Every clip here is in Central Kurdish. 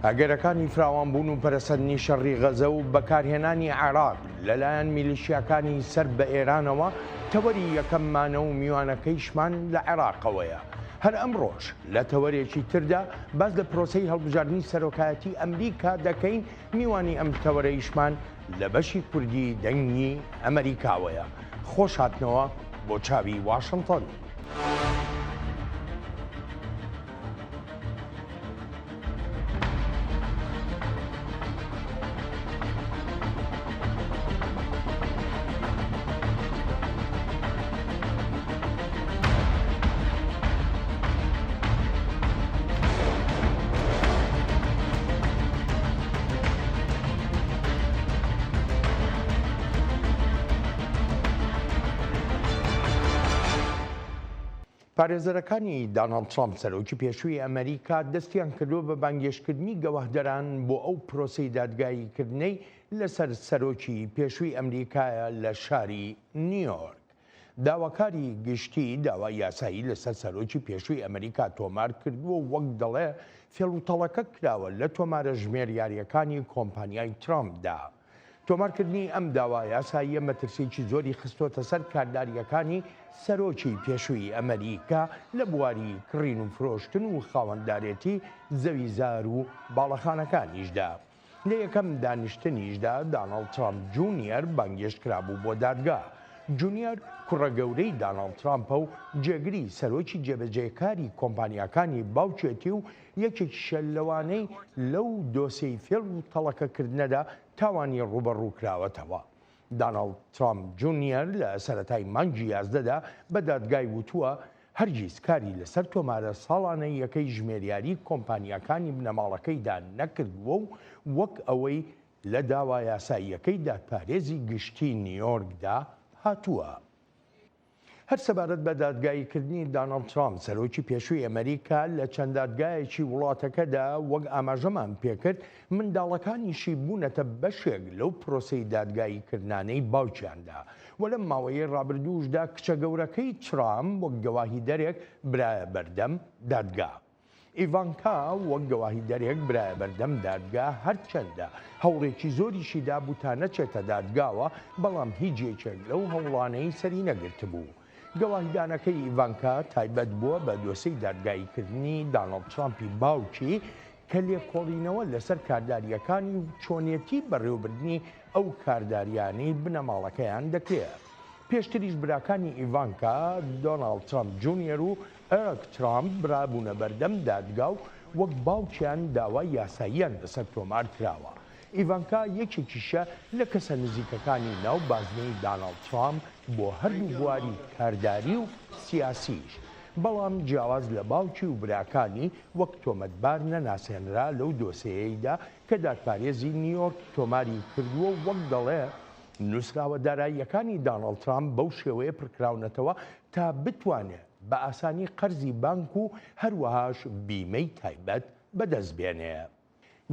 ئەگەرەکانی فراوانبوون و پەرەسەندنی شەڕی غەزە و بەکارهێنانی عێراق لەلایەن میلیشیاکانی سەر بە ئێرانەوە تەوەری یەکەممانە و میوانەکەیشمان لە عێراقەوەیە. هەر ئەمڕۆش لە تەوەرێکی تردا باس لە پرۆسەی هەڵبژاردنی سەرۆکایەتی ئەمریکا دەکەین، میوانی ئەم تەوەرەیشمان لە بەشی کوردی دەنگی ئەمەریکاوەیە. خۆش هاتنەوە بۆ چاوی واشنتۆن. پارێزەرەکانی داناڵد ترامپ سەرۆکی پێشووی ئەمەریکا دەستیان کردووە بە بانگێشتکردنی گەواهدەران بۆ ئەو پرۆسەی دادگاییکردنەی لەسەر سەرۆکی پێشووی ئەمریکایە لە شاری نیویۆرک. داواکاری گشتی داوای یاسایی لەسەر سەرۆکی پێشووی ئەمریکا تۆمار کردووە و وەک دەڵێ فێڵوتەڵەکە کراوە لە تۆمارە ژمێریارییەکانی کۆمپانیای ترامپدا. تۆمارکردنی ئەم داوا یاساییە مەترسییەکی زۆری خستۆتە سەر کاردارییەکانی سەرۆکی پێشووی ئەمەریکا لە بواری کڕین و فرۆشتن و خاوەندارێتی زەویزار و باڵەخانەکانیشدا. لە یەکەم دانیشتنیشدا داناڵد ترامپ جونیەر بانگێشت کرابوو بۆ دادگا. جونیەر کوڕە گەورەی داناڵد ترامپە و جێگری سەرۆکی جێبەجێکاری کۆمپانیاکانی باوکێتی و یەکێکیشە لەوانەی لەو دۆسێی فێڵ و تەڵەکەکردنەدا تاوانی ڕووبەڕوو کراوەتەوە. داناڵد ترامپ جونیەر لە سەرەتای مانگی یازدەدا بە دادگای وتووە، هەرگیز کاری لەسەر تۆمارە ساڵانەییەکەی ژمێریاری کۆمپانیاکانی بنەماڵەکەیدا نەکردووە و وەک ئەوەی لە داوا یاساییەکەی دادپارێزی گشتی نیویۆرکدا هاتووە. هەر سەبارەت بە دادگاییکردنی داناڵد ترامپ، سەرۆکی پێشووی ئەمەریکا لە چەند دادگایەکی وڵاتەکەدا وەک ئاماژەمان پێکرد، منداڵەکانیشی بوونەتە بەشێک لەو پرۆسەی دادگاییکردنانەی باوکیاندا و لەم ماوەیەی ڕابردووشدا کچە گەورەکەی ترامپ وەک گەواهیدەرێک برایە بەردەم دادگا. ئیڤانکا وەک گەواهیدەرێک برایە بەردەم دادگا، هەرچەندە هەوڵێکی زۆریشی دابوو تا نەچێتە دادگاوە، بەڵام هیچ یەکێک لەو هەوڵانەی سەری نەگرتبوو. گەواهیدانەکەی ئیڤانکا تایبەت بووە بە دۆسێی دادگاییکردنی دانڵد ترامپی باوکی، کە لێکۆڵینەوە لەسەر کاردارییەکانی و چۆنێتی بەڕێوەبردنی ئەو کاردارییانەی بنەماڵەکەیان دەکرێت. پێشتریش براکانی ئیڤانکا، دۆناڵد ترامپ جونیەر و ئێرک ترامپ برابوونە بەردەم دادگا و وەک باوکیان داوای یاساییان لەسەر تۆمار کراوە. ئیڤانکا یەکێکیشە لە کەسە نزیکەکانی ناو بازنەی داناڵد ترامپ بۆ هەردوو بواری کارداری و سیاسیش. بەڵام جیاواز لە باوکی و براکانی وەک تۆمەتبار نەناسێنرا لەو دۆسێیەیدا کە دادپارێزی نیویۆرک تۆماری کردووە و وەک دەڵێ نووسراوە داراییەکانی داناڵد ترامپ بەو شێوەیە پڕکراونەتەوە تا بتوانێ بە ئاسانی قەرزی بانک و هەروەهاش بیمەی تایبەت بەدەست بێنێ.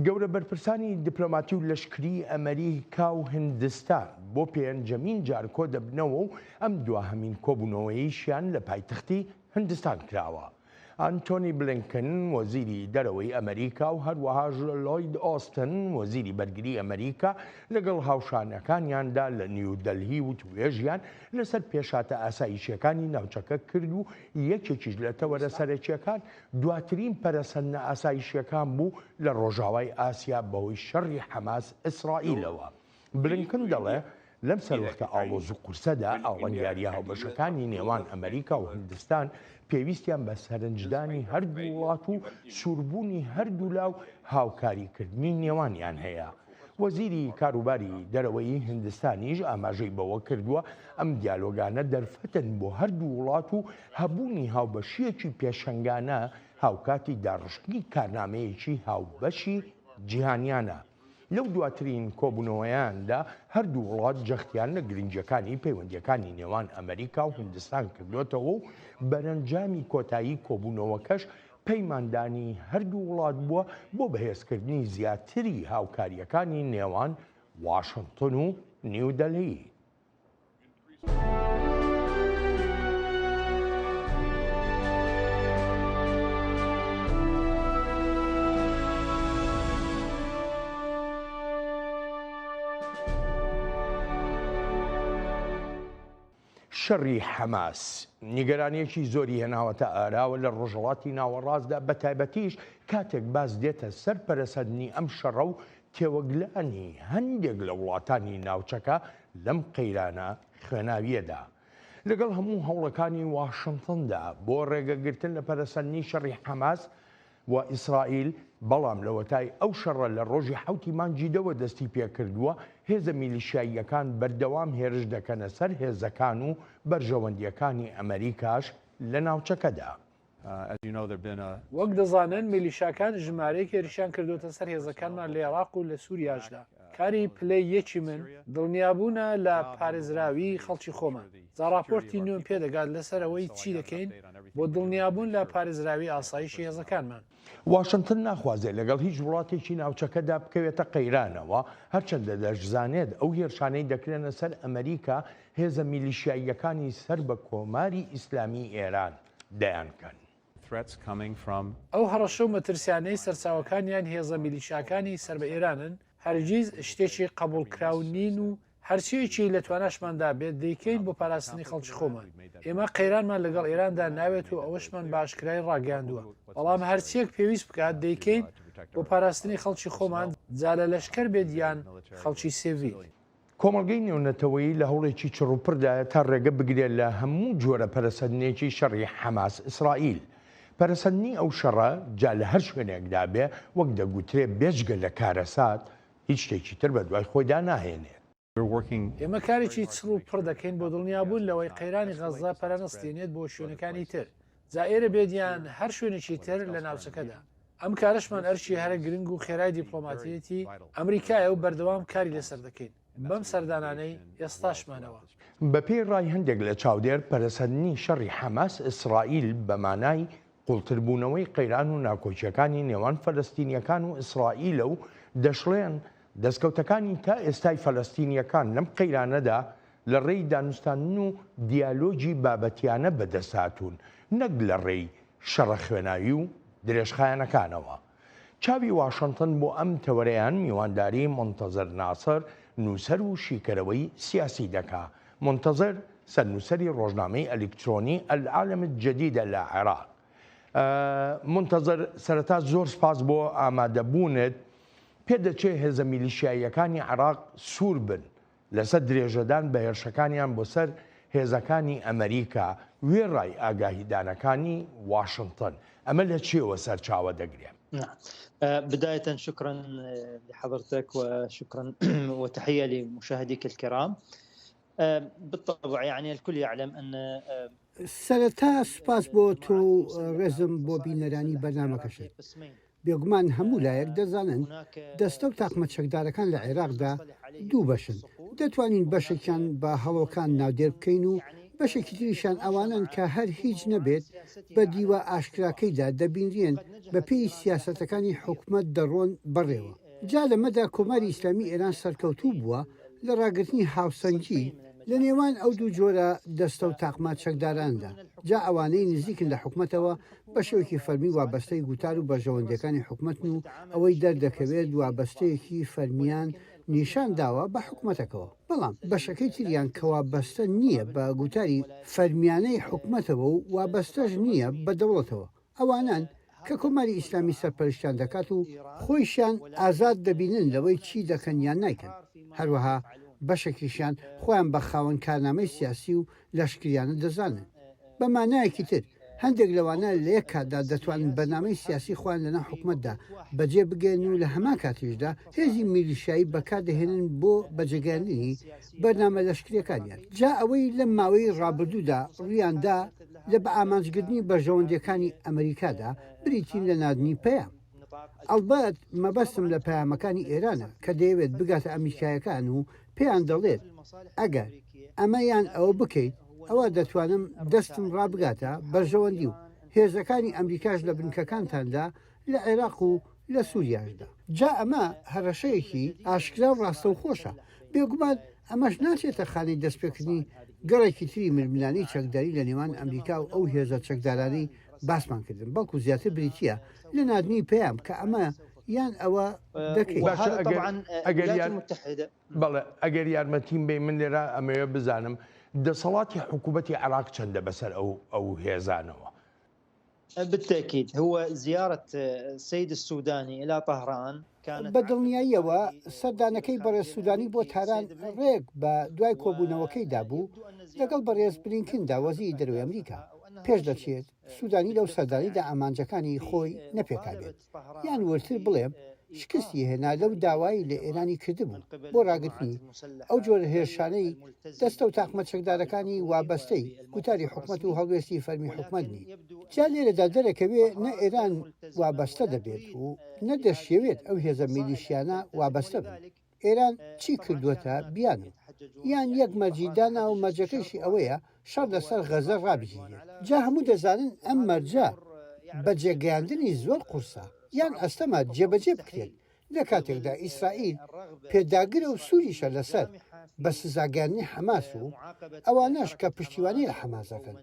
گەورە بەرپرسانی دیپلۆماتی و لەشکریی ئەمەریکا و هندستان بۆ پێنجەمین جار کۆدەبنەوە و ئەم دواهەمین کۆبوونەوەیشیان لە پایتەختی هندستان کراوە. ئانتۆنی بلینکن، وەزیری دەرەوەی ئەمەریکا و هەروەهاش لۆید ئۆستن، وەزیری بەرگری ئەمەریکا لەگەڵ هاوشانەکانیاندا لە نیودەلهی وتووێژیان لەسەر پێشهاتە ئاسایشییەکانی ناوچەکە کرد و یەکێکیش لە تەوەرە سەرەکییەکان دواترین پەرەسەندنە ئاسایشییەکان بوو لە ڕۆژاوای ئاسیا بەهۆی شەڕی حەماس ئیسرائیلەوە. بلینکن دەڵێ، لەم سەروەختە ئاڵۆز و قورسەدا ئاڵنگارییە هاوبەشەکانی نێوان ئەمەریکا و هندستان پێویستیان بە سەرنجدانی هەردوو وڵات و سووربوونی هەردوولا و هاوکاریکردنی نێوانیان هەیە. وەزیری کاروباری دەرەوەی هندستانیش ئاماژەی بەوە کردووە، ئەم دیالۆگانە دەرفەتن بۆ هەردوو وڵات و هەبوونی هاوبەشییەکی پێشەنگانە هاوکاتی داڕشتنی کارنامەیەکی هاوبەشی جیهانیانە. لەو دواترین کۆبوونەوەیاندا هەردوو وڵات جەختیان لە گرنگییەکانی پەیوەندییەکانی نێوان ئەمەریکا و هندستان کردۆتەوە و بەرەنجامی کۆتایی کۆبوونەوەکەش پەیماندانی هەردوو وڵات بووە بۆ بەهێزکردنی زیاتری هاوکارییەکانی نێوان واشنتن و نیودەلهی. شەڕی حەماس نیگەرانییەکی زۆری هێناوەتە ئاراوە لە ڕۆژهەڵاتی ناوەڕاستدا، بەتایبەتیش کاتێک باس دێتە سەر پەرەسەندنی ئەم شەڕە و تێوەگلانی هەندێک لە وڵاتانی ناوچەکە لەم قەیرانە خوێناوییەدا. لەگەڵ هەموو هەوڵەکانی واشنتندا بۆ ڕێگەگرتن لە پەرەسەندنی شەڕی حەماس و ئیسرائیل، بەڵام لەوەتای ئەو شەڕە لە ڕۆژی حەوتی مانگی دەوە دەستی پێکردووە، هێزە میلیشیاییەکان بەردەوام هێرش دەکەنە سەر هێزەکان و بەرژەوەندییەکانی ئەمەریکاش لە ناوچەکەدا. وەک دەزانن میلیشاکان ژمارەیەک هێرشیان کردووەتە سەر هێزەکانمان لە ئێراق و لە سووریاشدا. کاری پلە یەکی من دڵنیابوونە لە پارێزراویی خەڵکی خۆمان. جا ڕاپۆرتی نوێم پێدەگات لەسەر ئەوەی چی دەکەین بۆ دڵنیابوون لە پارێزراویی ئاسایشی هێزەکانمان. واشنتن ناخوازێت لەگەڵ هیچ وڵاتێکی ناوچەکەدا بکەوێتە قەیرانەوە، هەرچەندە دەشزانێت ئەو هێرشانەی دەکرێنە سەر ئەمەریکا هێزە میلیشیاییەکانی سەر بە کۆماری ئیسلامی ئێران دەیانکەن. ئەو هەڕەشە و مەترسیانەی سەرچاوەکانیان هێزە میلیشیاکانی سەر بە ئێرانن، هەرگیز شتێکی قەبوڵکراو نین و هەرچییەکی لە تواناشماندا بێت دەیکەین بۆ پاراستنی خەڵکی خۆمان. ئێمە قەیرانمان لەگەڵ ئێراندا ناوێت و ئەوەشمان بە ئاشکرایی ڕاگەیاندووە، بەڵام هەرچییەک پێویست بکات دەیکەین بۆ پاراستنی خەڵکی خۆمان جا لە لەشکەر بێت یان خەڵکی سێڤیل. کۆمەڵگەی نێونەتەوەیی لە هەوڵێکی چڕوپڕدایە تا ڕێگە بگرێت لە هەموو جۆرە پەرەسەندنێکی شەڕی حەماس ئیسرائیل. پەرەسەندنی ئەو شەڕە جا لە هەر شوێنێکدا بێ وەک دەگوترێ بێجگە لە کارەسات هیچ شتێکی تر بەدوای خۆیدا ناهێنێت. ئێمە کارێکی چڕ و پڕ دەکەین بۆ دڵنیابوون لەوەی قەیرانی غەززە پەرەنەستێنێت بۆ شوێنەکانی تر، جا ئێرە بێت یان هەر شوێنێکی تر لە ناوچەکەدا. ئەم کارەشمان ئەرکی هەرە گرنگ و خێرای دیپلۆماتیەتی ئەمریکایە و بەردەوام کاری لەسەر دەکەین، بەم سەردانانەی ئێستاشمانەوە. بەپێی ڕای هەندێک لە چاودێر، پەرەسەندنی شەڕی حەماس ئیسرائیل بە مانای قوڵتربوونەوەی قەیران و ناکۆکییەکانی نێوان فەلەستینییەکان و ئیسرائیلە و دەشڵێن، دەستکەوتەکانی تا ئێستای فەلەستینییەکان لەم قەیرانەدا لە ڕێی دانوستاندن و دیالۆگی بابەتیانە بەدەستهاتوون نەک لە ڕێی شەڕە خوێناوی و درێژخایەنەکانەوە. چاوی واشنتن بۆ ئەم تەوەرەیان میوانداری مونتەزر ناسر نووسەر و شیکەرەوەی سیاسی دەکا. مونتەزر سەرنووسەری ڕۆژنامەی ئەلیکترۆنی العالم الجدیدە لە عێراق. مونتەزر سەرەتا زۆر سپاس بۆ ئامادەبوونت. پێدەچێ هێزە میلیشیاییەکانی عێراق سوور بن لەسەر درێژەدان بە هێرشەکانیان بۆ سەر هێزەکانی ئەمەریکا وێڕای ئاگاهیدانەکانی واشنتن، ئەمە لە چیەوە سەرچاوە دەگرێ؟ نعم بداية شكرا لحضرتك وشكرا وتحية لمشاهديك الكرام بالطبع يعني الكل يعلم أن سەرەتا سوپاس بۆ تۆ و ڕێزم بۆ بینەرانی بەرنامەکەشت. بێگومان هەموو لایەک دەزانن دەستە و تاقمە چەکدارەکان لە عێراقدا دوو بەشن، دەتوانین بەشێکیان بە هەڵۆکان ناودێر بکەین و بەشێکی تریشیان ئەوانەن کە هەر هیچ نەبێت بە دیوە ئاشکراکەیدا دەبینرێن بەپێی سیاسەتەکانی حکومەت دەڕۆن بەڕێوە. جا لەمەدا کۆماری ئیسلامی ئێران سەرکەوتوو بووە لە ڕاگرتنی هاوسەنگی لە نێوان ئەو دوو جۆرە دەستە و تاقمە چەکداراندا، جا ئەوانەی نزیکن لە حکومەتەوە بە شێوەیەکی فەرمی وابەستەی گوتار و بەرژەوەندییەکانی حکومەتن و ئەوەی دەردەکەوێت وابەستەیەکی فەرمییان نیشان داوە بە حکومەتەکەوە، بەڵام بەشەکەی تریان کە وابەستە نییە بە گوتاری فەرمیانەی حکومەتەوە و وابەستەش نییە بە دەوڵەتەوە، ئەوانەن کە کۆماری ئیسلامی سەرپەرشتیان دەکات و خۆیشیان ئازاد دەبینن لەوەی چی دەکەن یان نایکەن. هەروەها بەشێکیشیان خۆیان بە خاوەن کارنامەی سیاسی و لەشکریانە دەزانن. بە مانایەکی تر هەندێک لەوانە لە یەک کاتدا دەتوانن بەرنامەی سیاسی خۆیان لەناو حکومەتدا بەجێ بگەیەنن و لە هەمان کاتیشدا هێزی میلیشیایی بەکاردەهێنن بۆ بەجێگەیاندنی بەرنامە لەشکریەکانیان. جا ئەوەی لەم ماوەی ڕابردوودا ڕوویاندا لە بەئامانجگرتنی بەرژەوەندیەکانی ئەمریکادا بریتین لە ناردنی پەیام. ئەڵبەت مەبەستم لە پەیامەکانی ئێرانە کە دەیەوێت بگاتە ئەمریکایەکان و پێیان دەڵێت ئەگەر ئەمە یان ئەوە بکەیت ئەوا دەتوانم دەستم ڕابگاتە بەرژەوەندی و هێزەکانی ئەمریکاش لە بنکەکانتاندا لە عێراق و لە سوریاشدا. جا ئەمە هەرەشەیەکی ئاشکرا و ڕاستەوخۆشە. بێگومان ئەمەش ناچێتە خانەی دەستپێکردنی گەڕێکی تری ململانێی چەکداری لە نێوان ئەمریکا و ئەو هێزە چەکدارانەی باسمان کردن، بەڵکو زیاتر بریتییە لە ناردنی پەیام کە ئەمە یان ئەوە دەکەین. باشە ئەگەر ئەگەر یار بەڵێ ئەگەر یارمەتیم بەی من لێرە ئەمەوێ بزانم. دەسەڵاتی حکوومەتی عێراق چەندە بەسەر ئەو ئەو هێزانەوە؟ بالتأكيد هو زیارة السيد السوداني إلى طهران كانت بە دڵنیاییەوە سەردانەکەی بەڕێز سودانی بۆ تاران ڕێک بە دوای کۆبوونەوەکەیدا بوو لەگەڵ بەڕێز بلینکندا وەزیری دەرەوەی ئەمریکا. پێش دەچێت سودانی لەو سەردانەیدا ئامانجەکانی خۆی نەپێکابێت، یان وردتر بڵێم شکستی هێنا لەو داوایەی لە ئێرانی کردبوو بۆ ڕاگرتنی ئەو جۆرە هێرشانەی دەستە و تاقمە چەکدارەکانی وابەستەی گوتاری حکومەت و هەڵوێستی فەرمی حکومەت نین. جا لێرەدا دەرەکەوێ نە ئێران وابەستە دەبێت و نە دەشیەوێت ئەو هێزە میلیشیانە وابەستە بن. ئێران چی کردووەتە بیانوو؟ یان یەک مەرجی دانا و مەرجەکەیشی ئەوەیە شەڕ لەسەر غەزە ڕابگیرێت. جا هەموو دەزانن ئەم مەرجە بەجێگەیاندنی زۆر قورسە یان ئەستەمە جێبەجێ بکرێت لە کاتێکدا ئیسرائیل پێداگرە و سووریشە لەسەر بە سزاگەیاندنی حەماس و ئەوانەش کە پشتیوانی لە حەماس دەکەن.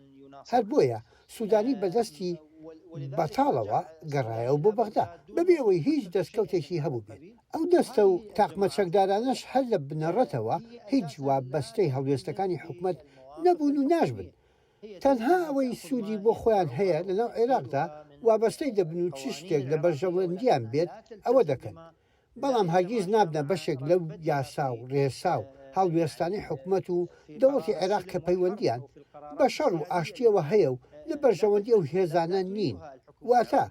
هەر بۆیە سوودانی بە دەستی بەتاڵەوە گەڕایەوە بۆ بەغدا بەبێ ئەوەی هیچ دەستکەوتێکی هەبووبێت. ئەو دەستە و تاقمە چەکدارانەش هەر لە بنەڕەتەوە هیچ وابەستەی هەڵوێستەکانی حکومەت نەبوون و ناشبن. تەنها ئەوەی سوودی بۆ خۆیان هەیە لەناو عێراقدا وابەستەی دەبن و چ شتێک لە بەرژەوەندیان بێت ئەوە دەکەن. بەڵام هەرگیز نابنە بەشێک لەو یاسا و ڕێسا و هەڵوێستانەی حکومەت و دەوڵەتی عێراق کە پەیوەندییان بە شەڕ و ئاشتییەوە هەیە و لە بەرژەوەندی ئەو هێزانە نین، واتە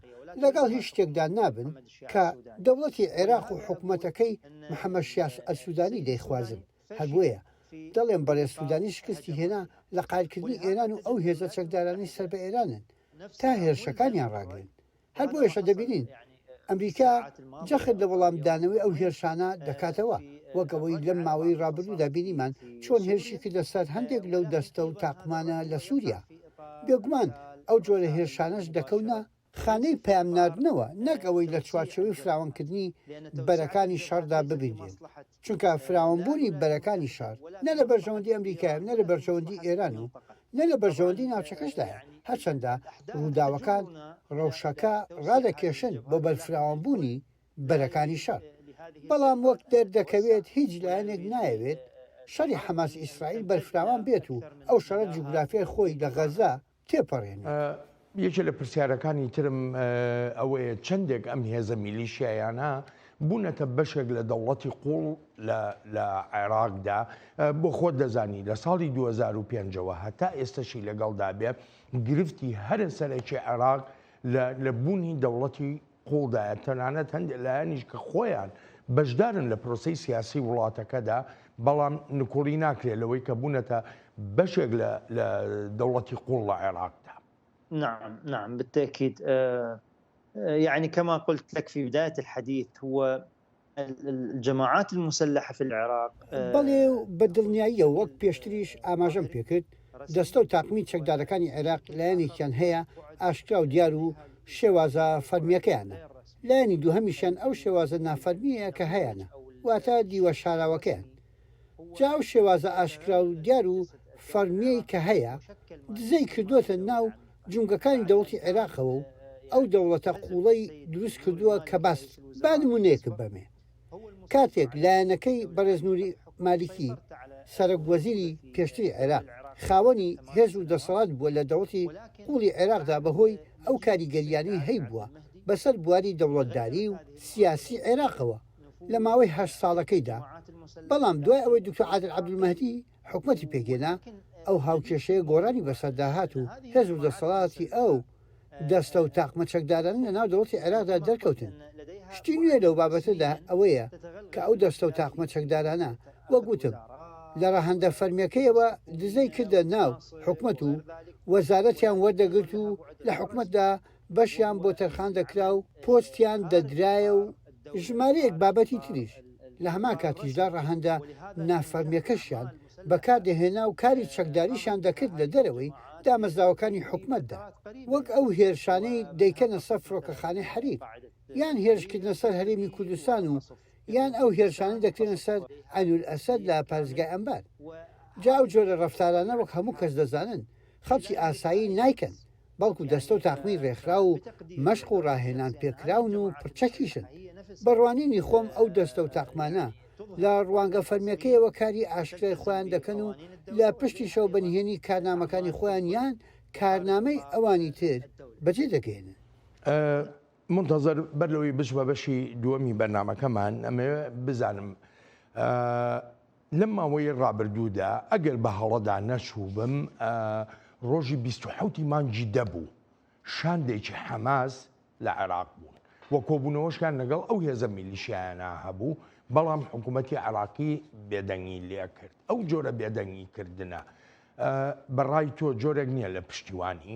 لەگەڵ هیچ شتێکدا نابن کە دەوڵەتی عێراق و حکومەتەکەی محەمەد شیاع ئەلسودانی دەیخوازن، هەر بۆیە دەڵێم بەڕێز سودانی شکستی هێنا لە قایلکردنی ئێران و ئەو هێزە چەکدارانەی سەر بە ئێرانن تا هێرشەکانیان ڕاگرن. هەر بۆیەشە دەبینین ئەمریکا جەخت لە وەڵامدانەوەی ئەو هێرشانە دەکاتەوە، وەک ئەوەی لەم ماوەی ڕابردوودا بینیمان چۆن هێرشی کردە سەر هەندێک لەو دەستە و تاقمانە لە سووریا. بێگومان ئەو جۆرە هێرشانەش دەکەونە خانەی پەیام ناردنەوە نەک ئەوەی لە چوارچێوەی فراوانکردنی بەرەکانی شەڕدا ببینرێن. چونکە فراوانبوونی بەرەکانی شەڕ نە لە بەرژەوەندی ئەمریکایە و نە لە بەرژەوەندی ئێران و نە لە بەرژەوەندی ناوچەکەشدایە، هەرچەندە ڕووداوەکان ڕەوشەکە ڕادەکێشن بۆ بەرفراوانبوونی بەرەکانی شەڕ، بەڵام وەک دەردەکەوێت هیچ لایەنێک نایەوێت شەڕی حەماس ئیسرائیل بەرفراوان بێت و ئەو شەڕە جوگرافیای خۆی لە غەزە تێپەڕێنێت. یەکێ لە پرسیارەکانی ترم ئەوەیە چەندێک ئەم هێزە میلیشیایانە بوونەتە بەشێک لە دەوڵەتی قوڵ لە عێراقدا بۆ خۆت دەزانی لە ساڵی 2005ەوە هەتا ئێستەشی لەگەڵدا بێ گرفتی هەرە سەرەکی عێراق لە بوونی دەوڵەتی قوڵدایە، تەنانەت هەندێک لایەنیش کە خۆیان بەشدارن لە پرۆسەی سیاسی وڵاتەکەدا، بەڵام نکوڵی ناکرێت لەوەی کە بوونەتە بەشێک لە دەوڵەتی قوڵ لە عێراقدا. نعم نعم بالتأكيد يعني كما قلت لك في بداية الحديث هو الجماعات المسلحة في العراق. بەڵێ و بە دڵنیاییەوە وەک پێشتریش ئاماژەم پێکرد دەستە و تاقمی چەکدارەکانی عێراق لایەنێکیان هەیە ئاشکرا و دیار و شێوازە فەرمییەکەیانە، لایەنی دووهەمیشیان ئەو شێوازە نافەرمییەیە کە هەیانە واتە دیوە شاراوەکەیان. جا ئەو شێوازە ئاشکرا و دیار و فەڕمییەی کە هەیە دزەی کردووەتە ناو جومگەکانی دەوڵەتی عێراقەوە و ئەو دەوڵەتە قووڵەی دروست کردووە کە باست با نموونەیەکت بەمێ کاتێک لایەنەکەی بەڕێز نوری مالیکی سەرۆک وەزیری پێشتری عێراق خاوەنی هێز و دەسەڵات بووە لە دەوڵەتی قووڵی عێراقدا بەهۆی ئەو کاریگەریانەی هەیبووە بەسەر بواری دەوڵەتداری و سیاسی عێراقەوە لە ماوەی هەشت ساڵەکەیدا، بەڵام دوای ئەوەی دکتۆر عادل عەبدولمەهدی حکومەتی پێکهێنا، ئەو هاوکێشەیە گۆڕانی بەسەردا هات و هێز و دەسەڵاتی ئەو دەستە و تاقمە چەکدارانە لەناو دەوڵەتی عێراقدا دەرکەوتن. شتی نوێ لەو بابەتەدا ئەوەیە کە ئەو دەستە و تاقمە چەکدارانە وەک وتم لە ڕەهەندە فەرمییەکەیەوە دزەی کردە ناو حکومەت و وەزارەتیان وەردەگرت و لە حکومەتدا بەشیان بۆ تەرخان دەکرا و پۆستیان دەدرایە و ژمارەیەک بابەتی تریش، لە هەمان کاتیشدا ڕەهەندە نافەرمییەکەشیان بەکار دەهێنا و کاری چەکداریشیان دەکرد لە دەرەوەی دامەزراوەکانی حکومەتدا، وەک ئەو هێرشانەی دەیکەنە سەر فڕۆکەخانەی حەریر، یان هێرشکردنە سەر هەرێمی کوردستان و یان ئەو هێرشانەی دەکرێنە سەر عەینولئەسەد لە پارێزگای ئەنبار. جا ئەو جۆرە ڕەفتارانە وەک هەموو کەس دەزانن خەڵکی ئاسایی نایکەن، بەڵکو دەستە و تاقمی ڕێکخراو و مەشق و ڕاهێنان پێکراون و پڕچەکیشن. بە ڕوانینی خۆم ئەو دەستە و تاقمانە. لە ڕوانگە فەرمیەکەیەوە کاری ئاشکرای خۆیان دەکەن و لە پشتیشەوە بە نهێنی کارنامەکانی خۆیان یان کارنامەی ئەوانی تر بەجێ دەگەیەنن. مونتەزەر بەر لەوەی بچمە بەشی دووەمی بەرنامەکەمان ئەمەوێ بزانم لەم ماوەی ڕابردوودا ئەگەر بە هەڵەدا نەچووبم ڕۆژی 27 مانگی دەبوو شاندێکی حەماس لە عێراق بوون و کۆبوونەوەشیان لەگەڵ ئەو هێزە میلیشیایانە هەبوو، بەڵام حکوومەتی عێراقی بێدەنگی لێکرد. ئەو جۆرە بێدەنگی کردنە بە ڕای تۆ جۆرێک نییە لە پشتیوانی؟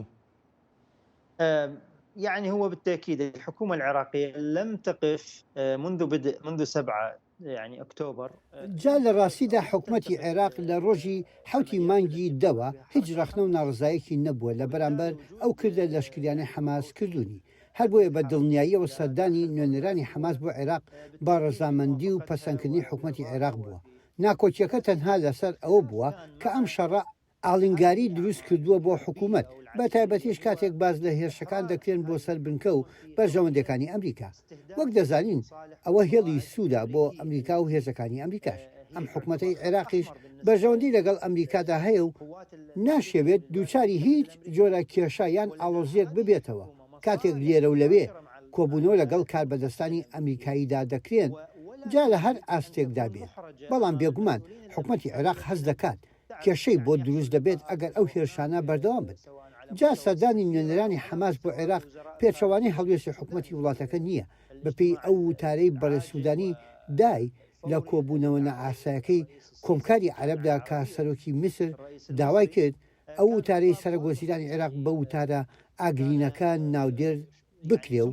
يعني هو بالتأكيد الحكومة العراقية لم تقف منذ بدء منذ 7 يعني أكتوبر. جا لە ڕاستیدا حکومەتی عێراق لە ڕۆژی حەوتی مانگی دەوە هیچ ڕەخنە و ناڕەزایەکی نەبووە لە بەرامبەر ئەو کردە لەشکریانەی حەماس کردوونی، هەر بۆیە بە دڵنیاییەوە سەردانی نوێنەرانی حەماس بۆ عێراق بە ڕەزامەندی و پەسەندکردنی حکومەتی عێراق بووە. ناکۆکییەکە تەنها لەسەر ئەوە بووە کە ئەم شەڕە ئاڵینگاری دروست کردووە بۆ حکوومەت، بە تایبەتیش کاتێک باس لە هێرشەکان دەکرێن بۆ سەر بنکە و بەرژەوەندییەکانی ئەمریکا. وەک دەزانین ئەوە هێڵی سوورە بۆ ئەمریکا و هێزەکانی ئەمریکاش. ئەم حکومەتەی عێراقیش بەرژەوەندی لەگەڵ ئەمریکادا هەیە و ناشیەوێت دووچاری هیچ جۆرە کێشە یان ئاڵۆزییەک ببێتەوە کاتێک لێرە و لەوێ کۆبوونەوە لەگەڵ کاربەدەستانی ئەمریکاییدا دەکرێن جا لە هەر ئاستێکدا بێت. بەڵام بێگومان حکومەتی عێراق هەست دەکات کێشەی بۆ دروست دەبێت ئەگەر ئەو هێرشانە بەردەوام بن. جا سەردانی نوێنەرانی حەماس بۆ عێراق پێچەوانەی هەڵوێستی حکومەتی وڵاتەکە نییە، بەپێی ئەو وتارەی بەڕێز سودانی دای لە کۆبوونەوە نائاسایەکەی کۆمکاری عەرەبدا کە سەرۆکی میسر داوای کرد ئەو وتارەی سەرەک وەزیرانی عێراق بە وتارە ئاگرینەکە ناودێر بکرێ و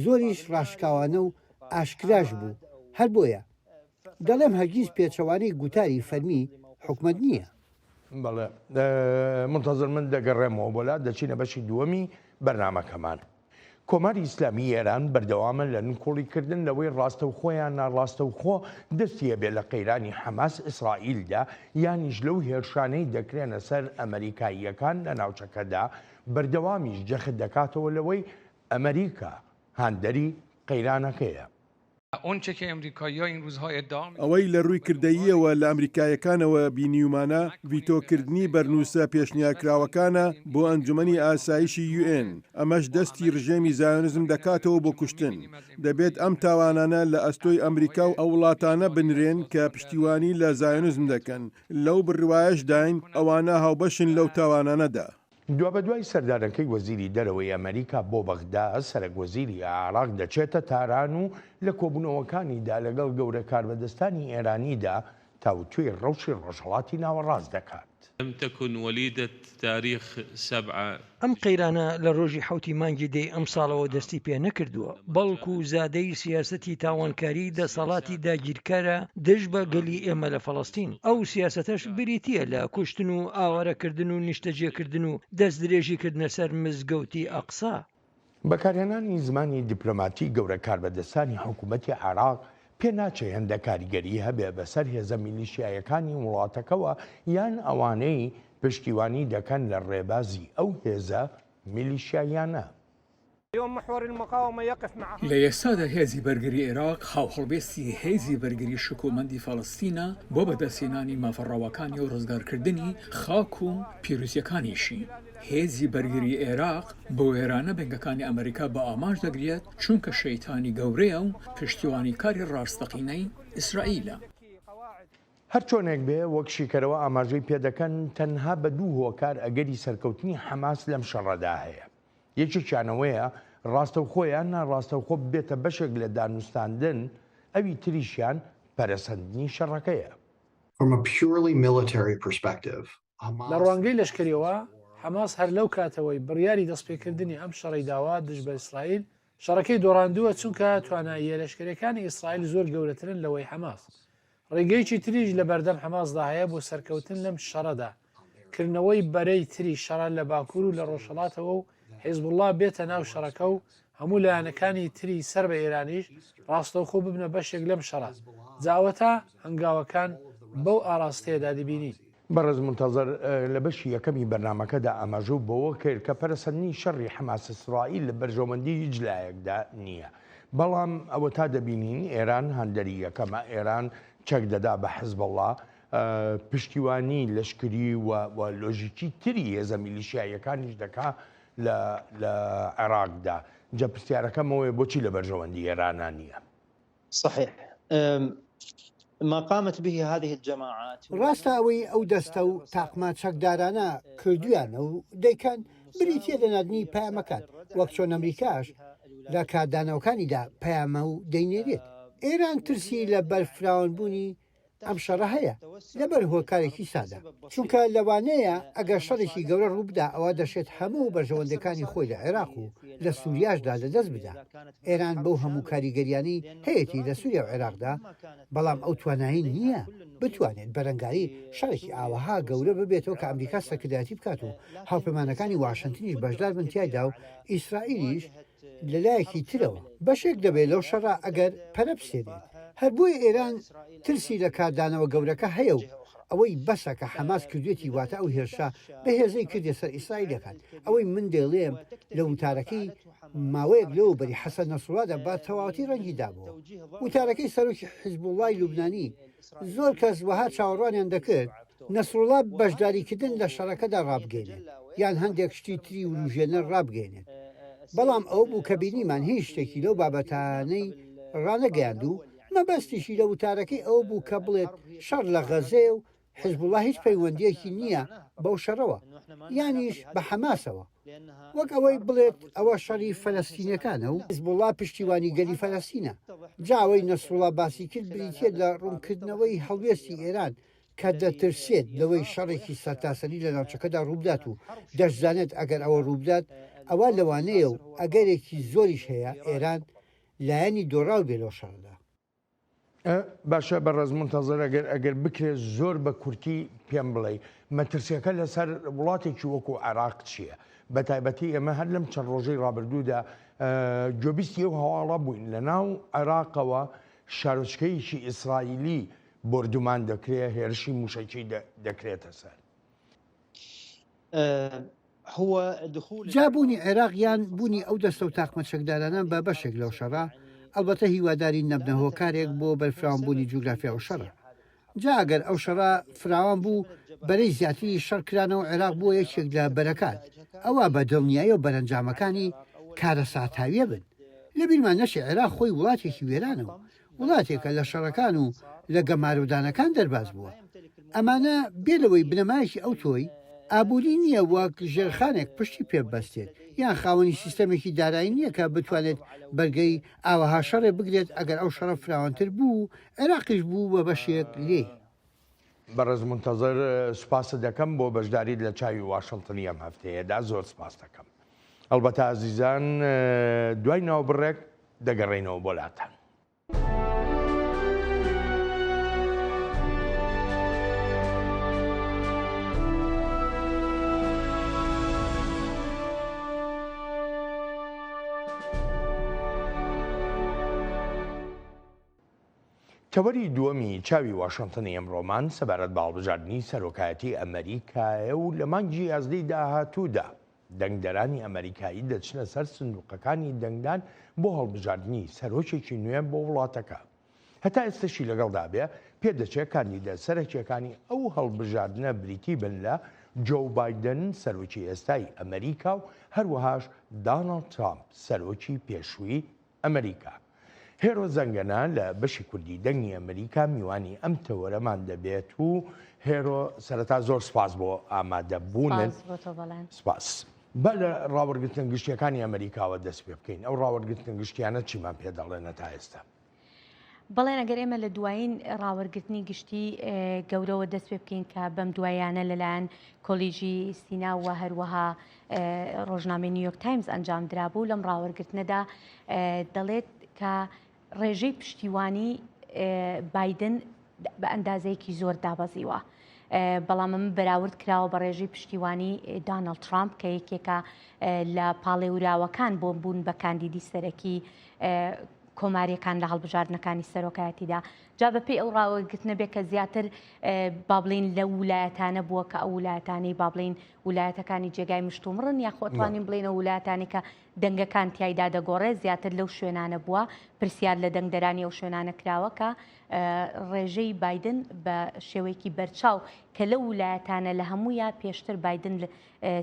زۆریش ڕاشکاوانە و ئاشکراش بوو، هەر بۆیە دەڵێم هەرگیز پێچەوانەی گوتاری فەرمی حکومەت نییە. بەڵێ مونتەزر من دەگەڕێمەوە بۆ لات، دەچینە بەشی دووەمی بەرنامەکەمان. کۆماری ئیسلامی ئێران بەردەوامە لە نکوڵیکردن لەوەی ڕاستەوخۆ یان ناڕاستەوخۆ دەستی هەبێ لە قەیرانی حەماس ئیسرائیلدا یانیش لەو هێرشانەی دەکرێنە سەر ئەمەریکاییەکان لە ناوچەکەدا، بەردەوامیش جەخت دەکاتەوە لەوەی ئەمەریکا هاندەری قەیرانەکەیە. ئەوەی لە رووی کردەییەوە لە ئەمریکاییەکانەوە بینیومانە، ڤیتۆکردنی بەرنووسە پێشنیارکراوەکانە بۆ ئەنجومەنی ئاسایشی یوئێن، ئەمەش دەستی رژێمی زایۆنیزم دەکاتەوە بۆ کوشتن. دەبێت ئەم تاوانانە لە ئەستۆی ئەمریکا و ئەو وڵاتانە بنرێن کە پشتیوانی لە زایۆنیزم دەکەن. لەو بڕوایەشداین ئەوانە هاوبەشن لەو تاوانانەدا. دوابەدوای سەردانەکەی وەزیری دەرەوەی ئەمەریکا بۆ بەغدا، سەرەک وەزیری عێراق دەچێتە تاران و لە کۆبوونەوەکانیدا لەگەڵ گەورە کاربەدەستانی ئێرانیدا تاوتوێی ڕەوشی ڕۆژهەڵاتی ناوەڕاست دەکات. لم تکن ولیدە تاریخ سبعە. ئەم قەیرانە لە ڕۆژی حەوتی مانگی دەی ئەمساڵەوە دەستی پێ نەکردووە، بەڵکو زادەی سیاسەتی تاوانکاریی دەسەڵاتی داگیرکەرە دژ بە گەلی ئێمە لە فەڵەستین، ئەو سیاسەتەش بریتییە لە کوشتن و ئاوارەکردن و نیشتەجێکردن و دەستدرێژیکردنە سەر مزگەوتی ئەقسا. بەکارهێنانی زمانی دیپلۆماتی گەورە کاربەدەستانی حکوومەتی عێراق پێ ناچێ هێندە کاریگەری هەبێ بەسەر هێزە میلیشیایەکانی وڵاتەکەوە یان ئەوانەی پشتیوانی دەکەن لە ڕێبازی ئەو هێزە میلیشیاییانە. لە ئێستادا هێزی بەرگری عێراق هاوهەڵوێستی هێزی بەرگری شکۆمەندی فەڵەستینە بۆ بەدەستهێنانی مافە ڕەواکانی و ڕزگارکردنی خاک و پیرۆزییەکانیشی. هێزی بەرگری عێراق بوێرانە بنکەکانی ئەمریکا بە ئامانج دەگرێت، چونکە شەیتانی گەورەیە و پشتیوانیکاری ڕاستەقینەی ئیسرائیلە. هەرچۆنێک بێ، وەک شیکەرەوە ئاماژەی پێدەکەن، تەنها بە دوو هۆکار ئەگەری سەرکەوتنی حەماس لەم شەڕەدا هەیە. یەکێکیان ئەوەیە ڕاستەوخۆ یان ناڕاستەوخۆ ببێتە بەشێک لە دانوستاندن، ئەوی تریشیان پەرەسەندنی شەڕەکەیە. From a purely military perspective, لە ڕوانگەی لەشکریەوە، حەماس هەر لەو کاتەوەی بڕیاری دەستپێکردنی ئەم شەڕەی داوە دژ بە ئیسرائیل، شەڕەکەی دۆڕاندووە چونکە تواناییە لەشکریەکانی ئیسرائیل زۆر گەورەترن لەوەی حەماس. ڕێگەیەکی تریش لەبەردەم حەماسدا هەیە بۆ سەرکەوتن لەم شەڕەدا، کردنەوەی بەرەی تری شەڕە لە باکوور و لە ڕۆژهەڵاتەوە و حیزبوڵڵا بێتە ناو شەڕەکە و هەموو لایەنەکانی تری سەر بە ئێرانیش ڕاستەوخۆ ببنە بەشێک لەم شەڕە، جا ئەوەتا هەنگاوەکان بەو ئاڕاستەیەدا دەبینین. بەڕێز مونتەزەر لە بەشی یەکەمی بەرنامەکەدا ئاماژەو بەوە کرد کە پەرەسەندنی شەڕی حەماس ئیسرائیل لە بەرژەوەندی هیچ لایەکدا نییە، بەڵام ئەوەتا دەبینین ئێران هاندەری یەکەمە، ئێران چەک دەدا بە حزبوڵڵا، پشتیوانی لەشکری و و لۆژیکی تری هێزە میلیشیاییەکانیش دەکا لە لە عێراقدا. جا پرسیارەکەم ئەوەیە بۆچی لە بەرژەوەندی ئێرانا نییە؟ صحیح ما قامت به هذه الجماعات. ڕاستە ئەوەی ئەو دەستە و تاقمە چەکدارانە کردویانە و دەیکەن بریتیە لە ناردنی پەیامەکان، وەک چۆن ئەمریکاش لە کاردانەوەکانیدا پەیامە و دەینێرێت. ئێران ترسی لە بەرفراوانبوونی ئەم شەڕە هەیە لەبەر هۆکارێکی سادە، چونکە لەوانەیە ئەگەر شەڕێکی گەورە ڕووبدا ئەوا دەشێت هەموو بەرژەوەندەکانی خۆی لە عێراق و لە سوریاشدا لەدەست بدا. ئێران بەو هەموو کاریگەریانەی هەیەتی لە سوریا و عێراقدا، بەڵام ئەو توانایەی نییە بتوانێت بەرەنگاری شەڕێکی ئاوەها گەورە ببێتەوە کە ئەمریکا سەرکردایەتی بکات و هاوپەیمانەکانی واشنتنیش بەشدار بن تیایدا و ئیسرائیلیش لە لایەکی ترەوە بەشێک دەبێت لەو شەڕە ئەگەر پەرە بسێنێت. هەر بۆیە ئێران ترسی لە کاردانەوە گەورەکە هەیە و ئەوەی بەسە کە حەماس کردوێتی واتە ئەو هێرشە بەهێزەی کردیە سەر ئیسرائیلەکان. ئەوەی من دەیڵێم لە وتارەکەی ماوەیەک لەوەوبەری حەسەن نەسروڵادا بە تەواوەتی ڕەنگی دابۆوە. وتارەکەی سەرۆکی حیزبوڵڵای لوبنانی زۆر کەس وەها چاوەڕوانیان دەکرد نەسروڵا بەشداریکردن لە شەڕەکەدا ڕابگەینێت یان هەندێک شتی تری وروژێنەر ڕابگەینێت، بەڵام ئەوە بوو کە بینیمان هیچ شتێکی لەو بابەتانەی ڕانەگەیاند و مەبەستیشی لە وتارەکەی ئەوە بوو کە بڵێت شەڕ لە غەزەیە و حیزبوڵا هیچ پەیوەندییەکی نییە بەو شەڕەوە یانیش بە حەماسەوە. وەک ئەوەی بڵێت ئەوە شەڕی فەلەستینەکانە و حزبوڵا پشتیوانی گەلی فەلەستینە. جا ئەوەی نەسروڵا باسی کرد بریتییە لە ڕوونکردنەوەی هەڵوێستی ئێران کە دەترسێت لەوەی شەڕێکی سەرتاسەری لە ناوچەکەدا ڕووبدات و دەشزانێت ئەگەر ئەوە ڕووبدات ئەوا لەوانەیە و ئەگەرێکی زۆریش هەیە ئێران لایەنی دۆڕاو بێ لەو شەڕەدا. باشە بەڕێز مونتەزر ئەگەر ئەگەر بکرێت زۆر بە کورتی پێم بڵێ مەترسیەکە لەسەر وڵاتێکی وەکو عێراق چییە؟ بە تایبەتی ئێمە هەر لەم چەند ڕۆژەی ڕابردوودا گوێبیستی ئەو هەواڵە بووین لە ناو عێراقەوە شارۆچکەیەکی ئیسرائیلی بۆردومان دەکرێت هێرشی موشەکی دەکرێتە سەر. جا بوونی عێراق یان بوونی ئەو دەستە و تاقمە چەکدارانە بە بەشێک لەو شەڕە، ئەڵبەتە هیوادارین نەبنە هۆکارێک بۆ بەرفراوانبوونی جوگرافیا ئەو شەڕە. جا ئەگەر ئەو شەڕە فراوان بوو، بەرەی زیاتری شەڕ کرانەوە عێراق بووە یەکێک لە بەرەکان، ئەوا بە دڵنیاییەوە بەرەنجامەکانی کارەساتاویە بن. لەبیرمان نەچێ عێراق خۆی وڵاتێکی وێرانە و وڵاتێکە لە شەڕەکان و لە گەمارۆدانەکان دەرباز بووە. ئەمانە بێ لەوەی بنەمایەکی ئەوتۆی ئابووری نییە وەک ژێرخانێک پشتی پێ ببەستێت، یان خاوەنی سیستەمێکی دارایی نییە کە بتوانێت بەرگەی ئاوەها شەڕێ بگرێت ئەگەر ئەو شەڕە فراوانتر بوو و عێراقیش بوو بە بەشێک لێی. بەڕێز مونتەزر سوپاست دەکەم بۆ بەشداریت لە چاوی واشنتنی ئەم هەفتەیەدا زۆر سوپاست دەکەم. ئەڵبەتە ئازیزان دوای ناوبڕێک دەگەڕێینەوە بۆ لاتان. تەوەری دووەمی چاوی واشنتنی ئەمڕۆمان سەبارەت بە هەڵبژاردنی سەرۆکایەتی ئەمەریکایە و لە مانگی یازدەی داهاتوودا دەنگدەرانی ئەمەریکایی دەچنە سەر سندوقەکانی دەنگدان بۆ هەڵبژاردنی سەرۆکێکی نوێ بۆ وڵاتەکە. هەتا ئێستەشی لەگەڵدا بێ، پێدەچێ کاندیدە سەرەکییەکانی ئەو هەڵبژاردنە بریتی بن لە جۆو بایدن، سەرۆکی ئێستای ئەمەریکا و هەروەهاش دانڵد ترامپ، سەرۆکی پێشووی ئەمریکا. هێرۆ زەنگەنە لە بەشی کوردی دەنگی ئەمریکا میوانی ئەم تەوەرەمان دەبێت و هێرۆ سەرەتا زۆر سپاس بۆ ئامادە بوونت. سپاس بۆ تۆ بەڵێن. سپاس. با لە ڕاوەرگرتنە گشتیەکانی ئەمریکاوە دەست پێ بکەین. ئەو ڕاوەرگرتنە گشتیانە چیمان پێ دەڵێن تا ئێستا؟ بەڵێن ئەگەر ئێمە لە دوایین ڕاوەرگرتنی گشتی گەورەوە دەست پێ بکەین کە بەم دوایانە لەلایەن کۆلیژی سینا و هەروەها ڕۆژنامەی نیویۆرک تایمز ئەنجام درابوو لەم ڕاوەرگرتنەدا دەڵێت کە ڕێژەی پشتیوانی بایدن بە ئەندازەیەکی زۆر دابەزیوە. بەڵام ئەمە بەراورد کراوە بە ڕێژەی پشتیوانی دانڵد ترامپ کە یەکێکە لە پاڵێوراوەکان بۆ بوون بە کاندیدی سەرەکی کۆماریەکان لە هەڵبژاردنەکانی سەرۆکایەتیدا جا بەپێی ئەو ڕاوەگرتنە بێ کە زیاتر با بڵین لە ولایەتانە بووە کە ئەو ولایەتانەی با بڵین ولایەتەکانی جێگای مشتومڕن یاخۆ توانین بڵێن ئەو ولایەتانی کە دەنگەکان تیایدا دەگۆڕێ زیاتر لەو شوێنانە بووە پرسیار لە دەنگدەرانی ئەو شوێنانە کراوە کە ڕێژەی بایدن بە شێوەیەکی بەرچاو کە لەو ولایەتانە لە هەموویا پێشتر بایدن